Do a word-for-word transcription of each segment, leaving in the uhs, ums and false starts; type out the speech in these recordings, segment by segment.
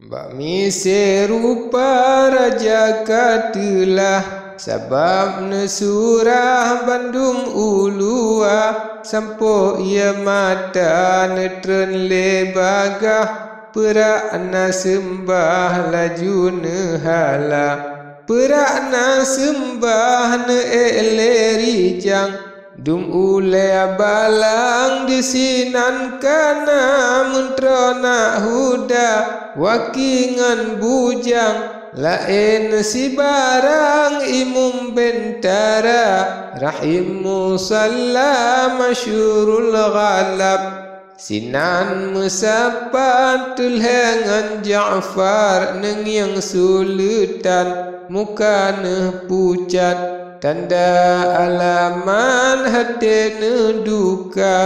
Bak miseue rupa raja ka teulah, sabab neusurah bandum uluwa, sampoe ie mata neutreun lé bagah, peurak na seumbah laju neuhala. Peurak na seumbah neuék lé rijang, dum ulée balang disinan ka na, meuntroe na huda waki ngon bujang, laén sibarang imum bentara, rahim musalla masyurul ghalab. Sinan meusapat teulhée ngon Ja'far, neungieng suleutan muka neuh pucat, tanda alamat haté neuduka.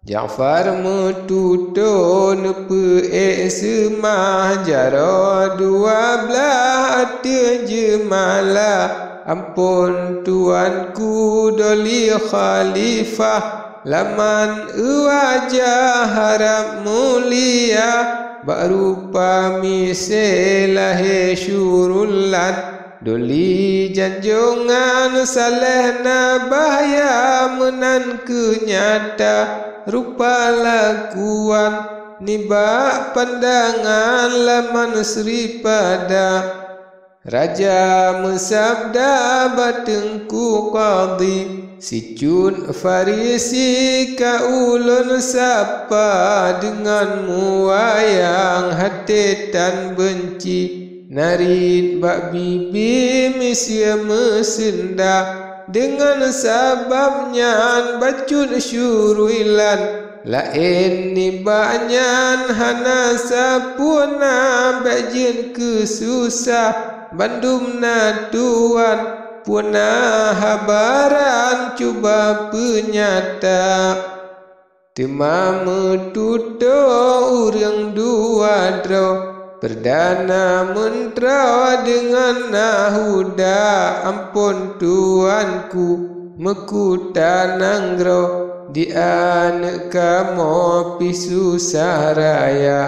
Ja'far meututoe neupeuék seumah, jaroe dua blaih ateueh jeumala, amphon tuanku doli khalifah. Laman eu wajah harab mulia, bak rupa miseue lahé syurulan. Doli janjongan saléh na bahya, meunan keuh nyata rupa lakuan nibak pandangan laman sripada. Raja meusabda bak teungku kadhi, sicut Farisi ka ulôn sapa, deungon muwayang haté tan beunci, narit bak bibi miseue meuseunda. Deungon sabab nyan bacut syuruilan, laén nibak nyan hana sapeue na, bék jeuet keu susah bandum na tuan, peue na habaran cuba peunyata. Teuma meututoe ureuëng dua droe, Perdana Meuntroe deungon Nahuda, amphon tuanku, meukuta nanggroe di aneuëk kamoe pih susah raya.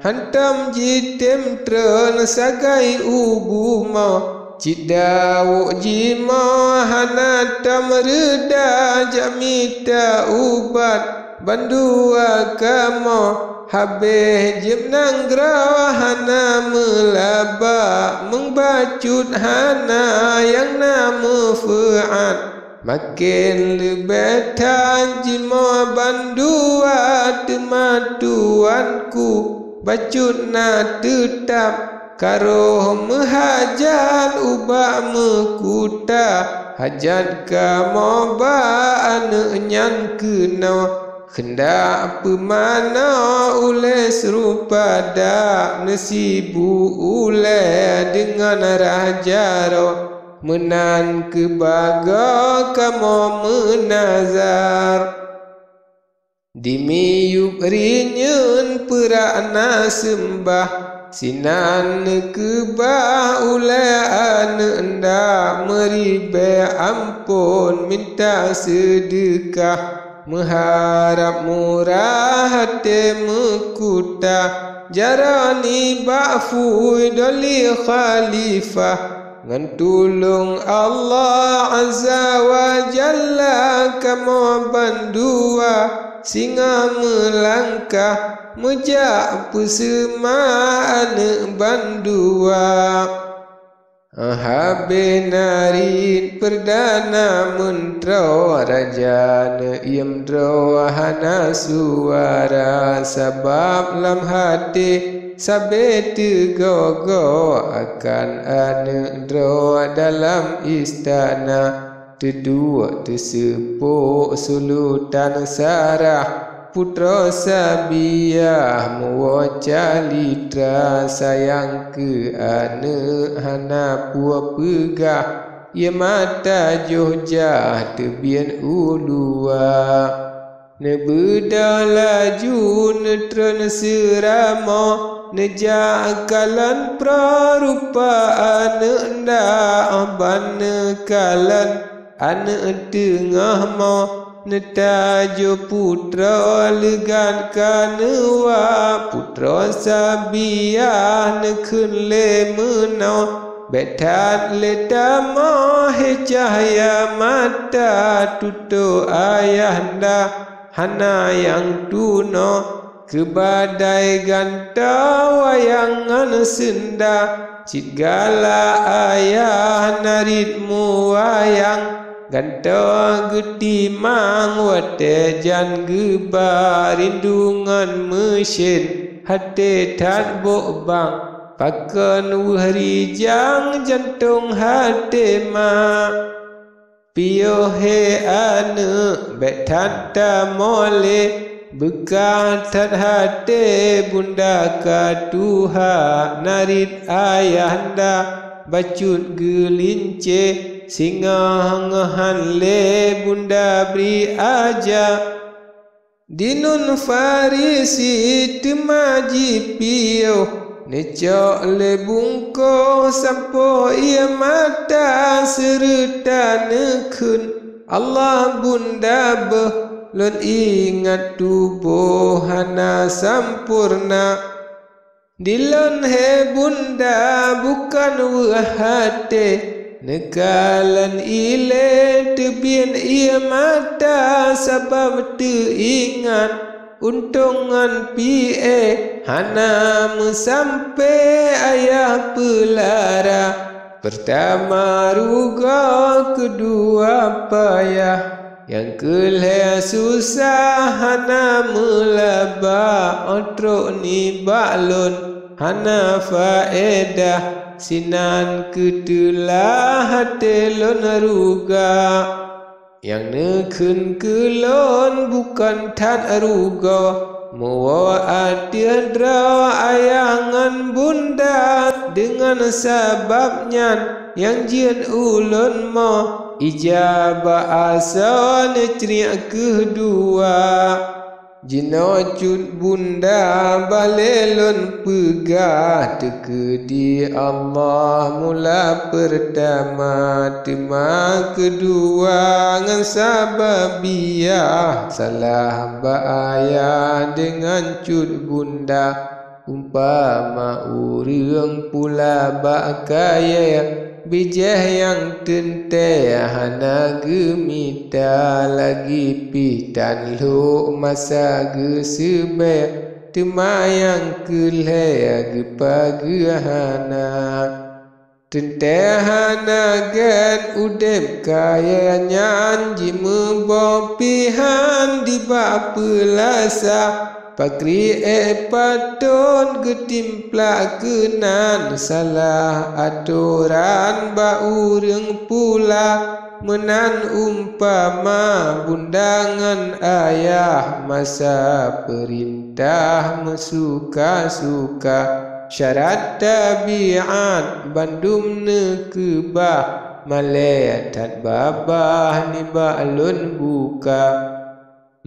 Hantom jitem treun sagai u bumoe, cit dawok jimoe hana tom reuda jak mita ubat. Bandua kamoe habéh jieb nanggroe hana meulaba, meung bacut hana nyang na meufeuat. Maken leubeh that jimoe bandua, teuma tuanku bacut na teutab. Karoh meuhajat ubak meukuta, hajat kamoe bak aneuëk nyan keunoe. Keundak peumanoe ulée seurupada, neusibu ulée deungon rah jaroe, meunan keuh bagoe kamoe meunazar. Di miyueb rinyeun peurak na seumbah, sinan neukeubah ulée aneuëk nda, meuribée amphon minta seudeukah, meuharab murah até meukuta, jaroe nibak phui doli khalifah. Ngon tulông Allah Azza wa Jalla, kamoe bandua singoh meulangkah, meujak peuseumah aneuëk bandua. Habéh narit Perdana Meuntroe, raja neuiem droe hana suara, sabab lam haté sabe teugoe-goe akan aneuëk droe dalam istana. Teuduek teuseupok Sultan Sarah, putroe Sabiah muwoe calitra, sayang keu aneuëk hana peue peugah, ie mata joh jah teubiet u luwa. Neubeudôh laju neutreun seuramoe, neujak kalon proe rupa aneuëk nda, ban neukalon aneuëk teungoh moe, Neutajoe putroe leugat ka neuwak, putroe Sabiah neukheun lé meunoe. Bék that lé tamah he cahya mata, tutoe ayahanda hana nyang tunoe. Keu badai gantoe wayang ngon seunda, cit galak ayah narit meuwayang. Gantoe geutimang watée jan geuba, rindu ngon meusen até that bok bang. Pakon weueh rijang jantong até ma. Piôh he aneuëk, bék that tamolée, beukah that até bunda ka tuha. Narit ayahanda bacut geulince, singoh-ngohan lé bunda bri aja. Di nun Farisi teuma jipiôh, neucok lé bungkôh sampoe ié mata, seureuta neukheun, "Allah bunda beuh, lôn ingat tuboh hana sampoereuna." Di lôn he bunda bukon weueh até, neukalon ilée teubiet ié mata, sabab teuingat untông ngon pié hana meusampé ayah peulara. Peurtama rugoe, keudua payah, nyang keulhée susah hana meulaba. Óh trok nibak lôn hana faedah, sinan keuteula até lôn ruga. Nyang neukheun keu lôn bukon that rugoe, meuwoe ateueh droe ayah ngon bunda. Deungon sabab nyan nyang jeuet ulôn mo, ija bak asoe neucriek kheueh dua. Jinoe cut bunda bah lé lôn peugah, teukeudi Allah mula peurtama, teuma keudua ngon sababiah. Salah bak ayah deungon cut bunda, umpama ureuëng pula bak kayée. Bijéh nyang teuntée hana geumita, lagi pih tan lhok masa geuseubée, teuma nyang keulhée geupageue hana. Teuntée hana gét udeb kayée nyan, jimuboh pihan dibak peulasa. Pakriek patot geutimplak keunan, salah atoran bak ureuëng pula. Meunan umpama bunda ngon ayah, masa peurintah meusuka-suka. Syarat tabiat bandum neukeubah, malée that babah nibak lôn buka.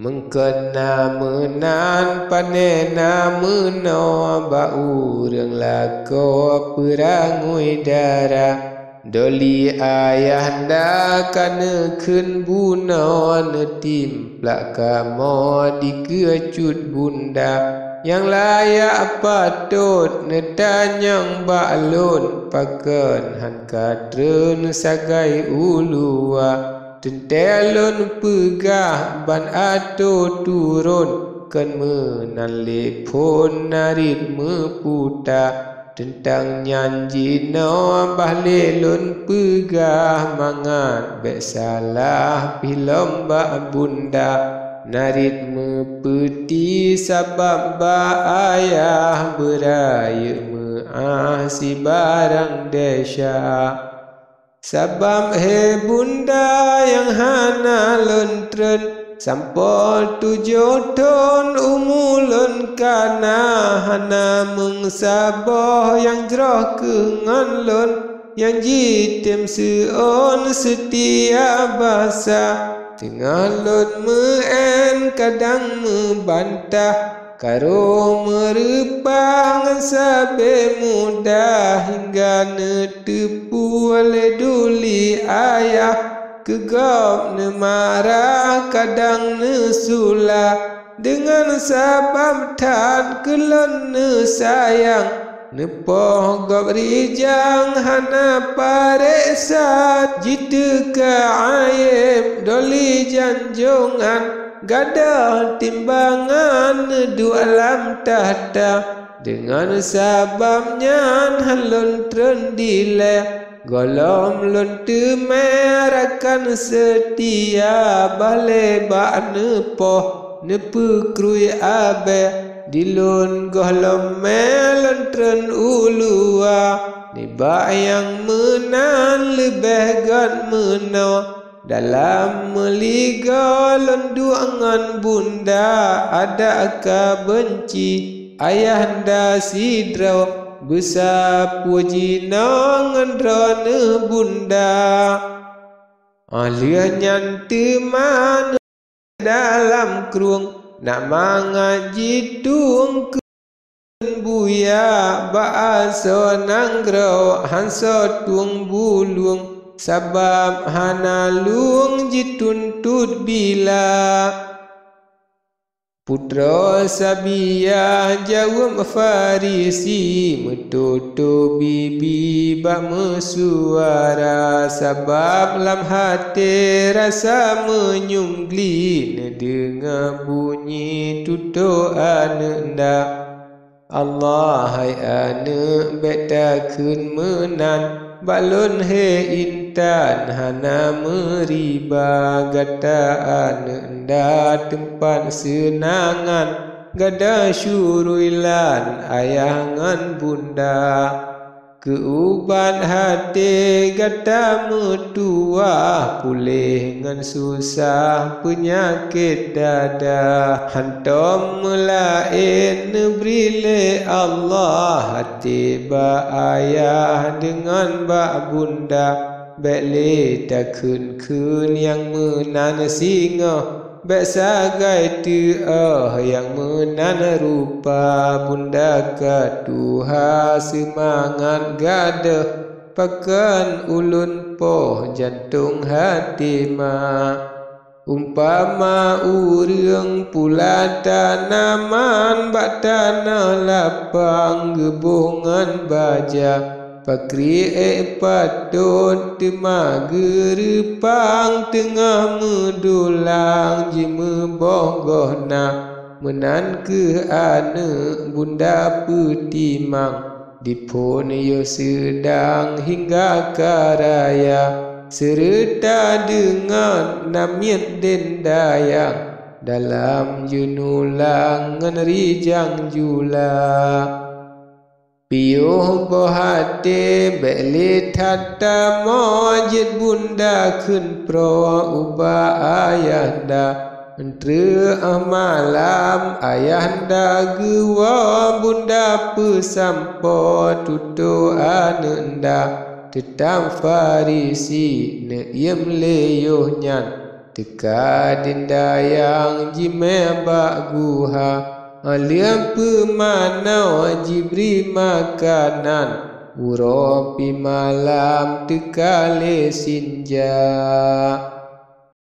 Meukon na meunan, pané na meunoe, bak ureuëng lakoe peurangui dara. Doli ayahanda ka neukheun bunoe, neutimplak kamoe dikeue cut bunda. Nyang layak patot neutanyong bak lôn, pakon han ka treun sagai uluwa. Teuntée lôn peugah ban atô turon, kon meunan lé phon narit meuputa. Teuntang nyan jinoe bah lé lôn peugah, mangat bék salah pih lom bak bunda. Narit meupeuti sabab bak ayah, beurayeuk meuáh sibarang desya. Sabab he bunda nyang hana lôn treun, sampoe tujoh thon umu lôn kana, hana meunsaboh nyang jroh keuh ngon lôn, nyang jitem seuôn seutia basa. Teungoh lôn meu'en kadang meubantah, karu meureupah ngon sabe muda, hingga neuteupeue lé duli ayah. Keu gob neumarah kadang neusula, deungon sabab that keu lôn neusayang. Neupoh gob rijang hana pareksa, jiteuka ayeb doli janjongan, gadôh timbangan neuduek lam takhta. Deungon sabab nyan han lôn treun dilée, gohlom lôn teumé rakan seutia, bah lé bak neupoh neupeukrui abée. Di lôn gohlom mé lôn treun u luwa, nibak nyang meunan leubeh gét meunoe. Dalam meuligoe lôn duek ngon bunda, adak ka beunci ayahanda sidroe, beusapeue jinoe ngon droeneuh bunda. Óh lheueh nyan teuma dalam krueng, nak mangat jitueng keu buya bak asoe nanggroe, han soe tueng bulueng, sabab hana lueng jituntot bila. Putroe Sabiah jaweueb Farisi, meutoto bibi bak meusuara, sabab lam até rasa meunyum gli neudeungoe bunyi tutoe aneuëk nda. Allah, hai aneuëk, bék takheun meunan, bak lôn hé intan hana meuriba. Gata aneuëk nda teumpat seunangan, gata syuruilan ayah ngon bunda. Keu ubat até gata meutuwah, puléh ngon susah peunyakét dada. Hantom meulaén neubri lé Allah até bak ayah deungon bak bunda. Bék lé takheun-kheun nyang meunan singoh, bék sagai teuôh nyang meunan rupa. Bunda ka tuha seumangat gadôh, pakon ulôn poh jantông até ma. Umpama ureuëng pula tanaman bak tanoh lapang geuboh ngon baja, pakriek ék patot teuma geureupang teungoh meudulang jimeuboh goh na. Meunan kheueh aneuëk, bunda peutimang, diphon yoh seudang hingga ka raya, seureuta deungon namiet dendayang dalam jeunulang ngon rijang jula. Piôh boh até bék lé that tamoe, jeuet bunda kheun proh ubak ayahanda. Treuk malam ayahanda geuwoe, bunda peusampoe tutoe aneuëk nda. Teutab Farisi neuiem lé yoh nyan. Teuka dendayang jimé bak guha, lheueh peumanoe jibri makanan, uroe pih malam teuka lé sinja.